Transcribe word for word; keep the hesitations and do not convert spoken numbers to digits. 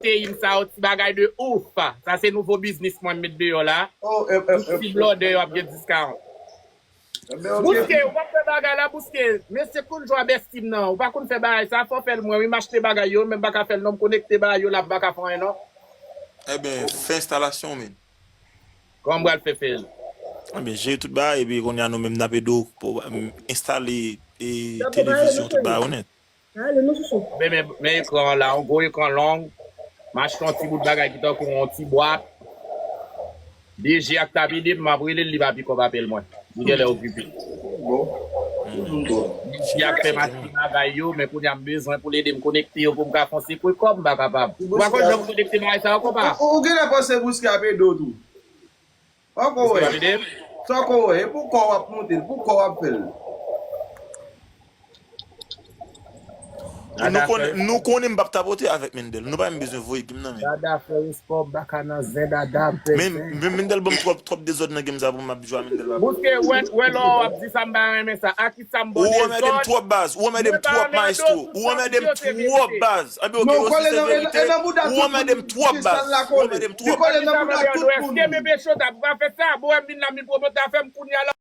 Proteyin sa yo, ti bagay de ouf. Sa se nouvo biznis mwen m met deyò la. Oh, eh, eh, Tout ti blòdè yo ap gen discount. eh, ben, ok. Bouske, ou p ap fè bagay la, Bouske. Mesye Kouljo a bèstim nan. Ou pa konn fè bagay sa, fò fè l mwen. Wi, m achte bagay yo, men m pa ka fè l non, m konekte bagay yo la, m pa ka fè anyen non. Ebyen, fè enstalasyon, men. Kòman m pral fè fè l? Ebyen, jere tout bagay, epi kounye a nou menm n ap ede w pou, em, enstale e, televizyon, tout bagay ou nèt. Ale, nou chouchou. Men, men, men ekran an la, yon gwo ekran long. M achte yon ti bout bagay ki tankou yon ti bwat. D J ak t ap ede m, m ap rele l, li pa pikòp apèl mwen. Li genlè okipe. Bon. Li ap fè m achte bagay yo, men kounye a m bezwen pou l ede m konekte yo pou m ka fè yon sekwe kòb, m pa kapab. Ou pa konn jan pou konekte bagay sa yo, konpa? Ou, ou genlè panse Bouske ap ede w tou. Poko Bouske wè. ap ede m? Sa w ko wè, e pou kò w ap monte l, pou kò w ap fè l. Nou konnen, nou konnen m p ap tapote avèk Mendel. Nou pa menm bezwen voye game nan men. Dada fè respè w baka nan zen, Dada m fè Men, zen. men Mendel ban m twòp, twòp dezòd nan game sa pou m ap jwe a Mendel pa. Bouske, wè, wè lè w ap di sa m pa renmen sa. A ki sa m bon Ou remède m dezòd. Twòp baz, ou remède m Mwen pa twòp renmen maestro, dezòd, ou remède m sa m di yo se twòp verite. baz. Anben, ok, Non, yo si kole se nan, e, verite, e nan bouda ou tout remède m moun. twòp Ti baz, sal la ou kole. remède m Li twòp kole baz. nan bouda tout Eske moun. bebe chota pou ka fè sa? Bon, m vin la, m vin pwomòte afè m kounye a la.